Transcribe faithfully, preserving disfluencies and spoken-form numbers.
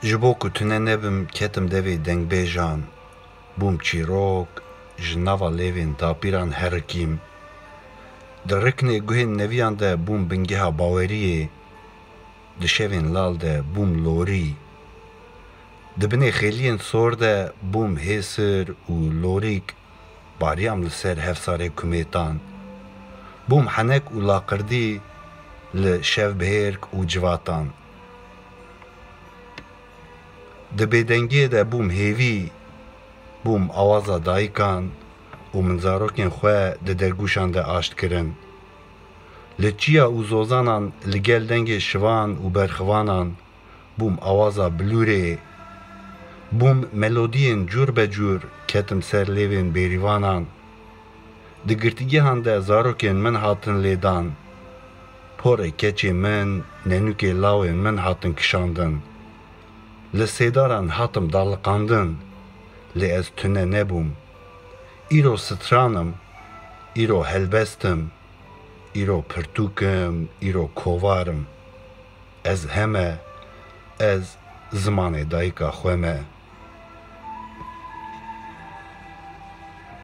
Ji bo ku tune nebim, ketim devê dengbêjan. Bûm çîrok, ji nava lêvên dapîran herikîm. Di riknê guhên neviyan de bûm bingeha baweriyê. Di şevên lal de bûm lorî. Di binê xêliyên sor de bûm hêsir û lorîk. Bariyam li ser hevsarê kumêtan. Bûm henek û laqirdî li şevbihêrk û civatan. Di bêdengiyê de bûm hêvî, bûm awaza dayikan û min zarokên xwe di dergûşan de aşt kirin. Li çiya û zozanan, li gel dengê şivan û berxivanan, bûm awaza bilûrê. Bûm melodiyên cûr be cûr, ketim ser lêvên bêrîvanan. Di girtîgehan de zarokên min hatin lêdan. Porê keçê min, nenûkê lawên min hatin kişandin. Li sêdaran hatim daliqandin, lê ez tune nebûm. Îro stran im, îro helbest im, îro pirtûk im, îro kovar im. Ez heme, ez zimanê dayika xwe me.